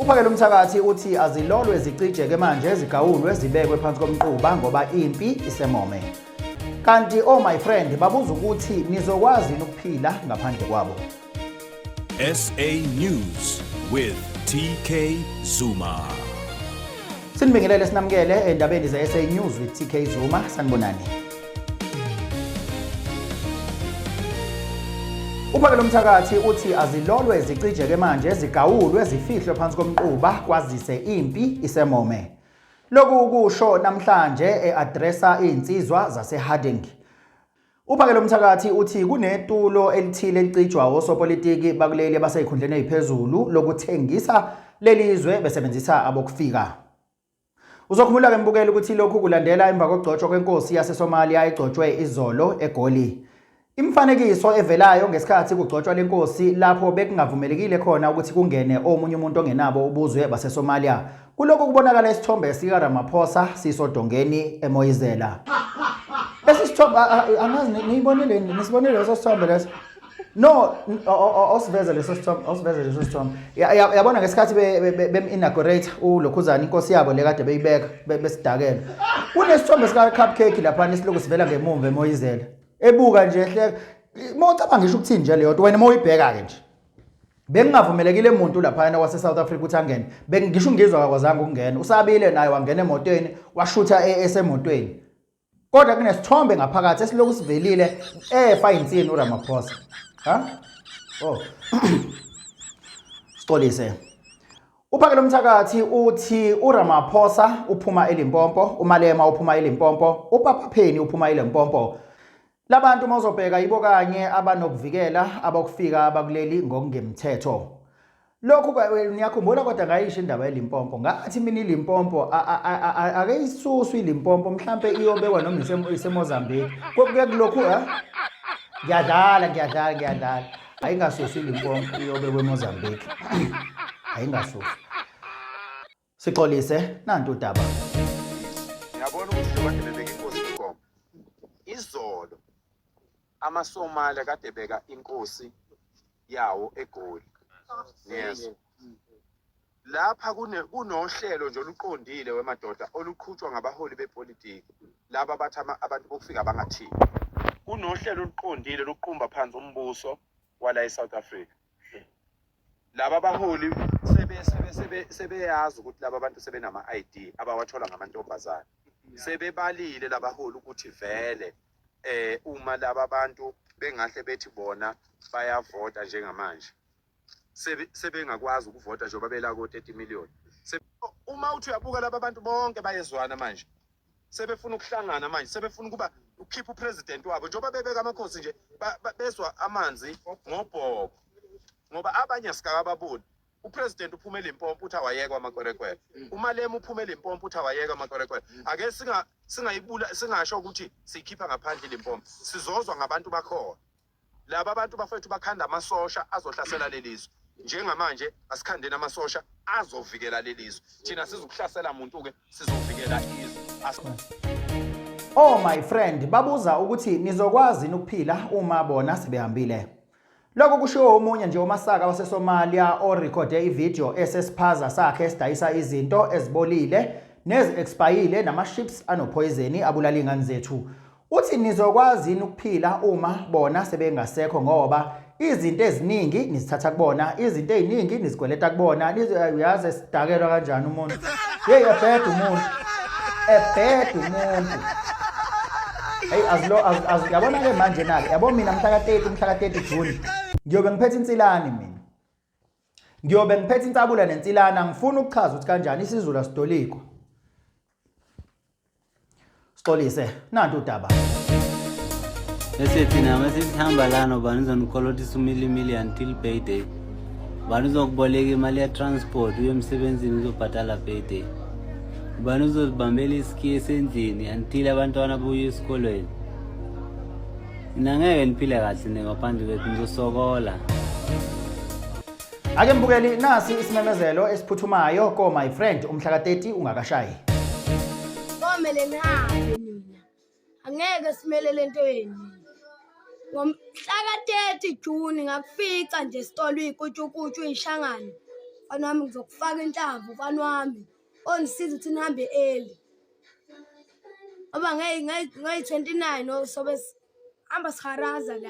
Uphakela umthakathi uthi azilolwe zicijeke manje zigawulwe zibekwe phansi komquba ngoba impi isemome. Kanti oh my friend babuza ukuthi nizokwazi yini ukuphila ngaphandle kwabo. SA News with TK Zuma. Sinibingelele sinamukele endabeni ze-SA News with TK Zuma. Sanibonani. Uphakela umthakathi uthi azilolwe zicijeke manje zigawulwe zifihlwe phansi komquba kwazise impi isemome. Lokhu kusho namhlanje e-addressa izinsizwa zaseHarding. Uphakela umthakathi uthi kunetulo elithile elicijwa osopolitiki bakuleli abasezikhundleni eziphezulu lokuthengisa leli zwe besebenzisa abokufika. Uzokhumbula-ke mbukeli ukuthi lokhu kulandela emva kokugcotshwa kwenkosi yaseSomalia egcotshwe izolo eGoli. Imifanekiso evelayo ngesikhathi kugcotshwa lenkosi lapho bekungavumelekile khona ukuthi kungene omunye umuntu ongenabo ubuzwe baseSomalia. Kulokhu kubonakala isithombe sikaRamaphosa sisodongeni emoyizela. Lesi sithombe angazi niyibonile nisibonile leso sithombe leso? No, osiveze leso sithombe, osiveze leso sithombe. Yabona ngesikhathi bem-inaugurate ulokhuzana inkosi yabo le kade beyibeka besidakela. Kunesithombe sika cupcake lapha esilokhu sivela ngemumva emoyizela. Ebuka nje ehleka. Uma ucabanga ngisho ukuthini nje leyo nto wena uma uyibheka ke nje. Bengingavumelekile muntu laphayana wase South Africa ukuthi angene. Bengisho ngizwa akakwazanga ukungena. Usabile naye wangena emotweni, washutha e, esemotweni. Kodwa kunesithombe ngaphakathi esiloku sivelile efa insini uRamaphosa. Ha? Oh. Sixolise. Uphakela umthakathi uthi uRamaphosa uphuma eLimpopo, uMalema uphuma eLimpopo, uPapa Penny uphuma eLimpopo. Labantu uma uzobheka yibo kanye abanokuvikela abokufika abakuleli ngokungemthetho. Lokhu niyakhumbula kodwa ngayisho indaba yeLimpopo ngathi mina iLimpopo ake isuswe iLimpopo mhlampe iyobekwa noma iseMozambique. Kuke kulokhu eh? Ngiyadlala ngiyadlala ngiyadlala. Ayingasuswa iLimpopo iyobekwa eMozambique. Ayingasuswa. Sixolise nantu udaba. Ngiyabona ukuthi njengoba bebeka inkosi inkomo izolo amaSomalia kade beka inkosi yawo eGoli. Niyezwa? Lapha kunohlelo nje oluqondile wemadoda oluqhutshwa ngabaholi bepolitiki laba abathi abantu bokufika bangathini. Kunohlelo oluqondile lokuqumba phansi umbuso wala eSouth Africa. Laba baholi sebeyazi ukuthi laba bantu sebenama-ID abawathola ngamantombazane. Sebebalile labaholi ukuthi vele uma laba bantu bengahle bethi bona bayavota njengamanje sebengakwazi ukuvota njengoba bela ko-30 million. Uma uthi uyabuka laba bantu bonke bayezwana manje sebefuna ukuhlangana manje sebefuna ukuba ukhipha upresident wabo njengoba bebeka amakhosi nje bezwa amanzi ngobhoko ngoba abanye asikakababoni upresident uphume eLimpopo uthi awayekwa amakwerekwere uMalema uphume eLimpopo uthi awayekwa amakwerekwere ake singa singayibula singasho ukuthi siyikhipha ngaphandle iLimpopo sizozwa ngabantu bakhona Laba abantu bafethu bakhanda amasosha azohlasela lelizwe. Njengamanje asikhandeni amasosha azovikela lelizwe. Thina sizokuhlasela muntu ke sizovikela izwe. Oh my friend, babuza ukuthi nizokwazi yini ukuphila uma bona sebehambile. Lokhu kushiwo omunye nje uMasaka waseSomalia orekhode ividiyo esesiphaza sakhe esidayisa izinto ezibolile nezi-expayile nama-ships anophoyizeni abulala iy'ngane zethu. Uthi nizokwazi yini ukuphila uma bona sebengasekho ngoba izinto eziningi nizithatha kubona, izinto eziningi nizikweleta kubona. Uyazi esidakelwa kanjani umuntu. Hey ebheda umuntu. Ebheda umuntu. Hey azilo az yabona ke manje nake yabo mina mhla ka 30 mhla ka 30 June ngiyobe ngiphethe insilani mina. Ngiyobe ngiphethe insabula nensilana ngifuna ukuchaza ukuthi kanjani isiZulu asidolikwa. Sixolise nantu udaba. Bese thina masisihamba lana ubani uzonikolotisa umilimili until payday. Ubani uzokuboleka imali ya-transport uye emsebenzini uzobhatala payday. Ubani uzozibambela isikhiye esendlini until abantwana buye esikolweni. Mina ngeke niphile kahle ne ngaphandle kwethu nizosokola. Ake mbukeli nasi isimemezelo esiphuthumayo ko my friend umhla ka-30 ungakashayi. Komele nihambe nina. Angeke simele lento yenu. Ngomhla ka-30 June ngakufica nje esitolo uyikutshukutshu uyishangane. Mfana wami ngizokufaka inhlamvu mfana wami. Onisiza ukuthi nihambe early. Ngoba ngayi-29 sobe hamba siharaza la.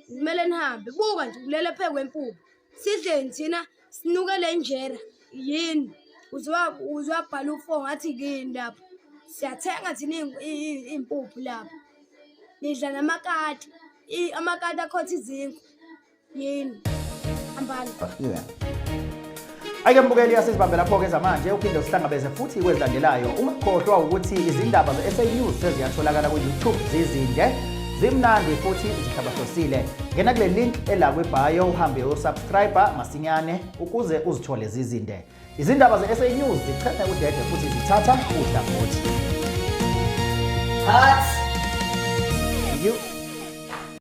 Kumele nihambe. Buka nje ulele phezu kwempuphu. Sidleni thina sinukele injera. Yini? Uzwabhala u-4 ngathi kini lapho. Siyathenga thina iy'mpuphu lapho. Nidla namakati. Amakati akhotha izinkwa. Yini? Hambani. Yeah. Ake mbukeli asizibambe lapho-ke zamanje uphinde usihlangabeze futhi kwezilandelayo. Ungakhohlwa ukuthi izindaba ze-SA News seziyatholakala ku-YouTube zizinde, zimnandi futhi zihlabahlosile. Ngena kule link ela kwi-bio uhambe uyosubscribe masinyane ukuze uzithole zizinde. Izindaba ze-SA News zicheme udede futhi zithatha uhlangothi. Cut.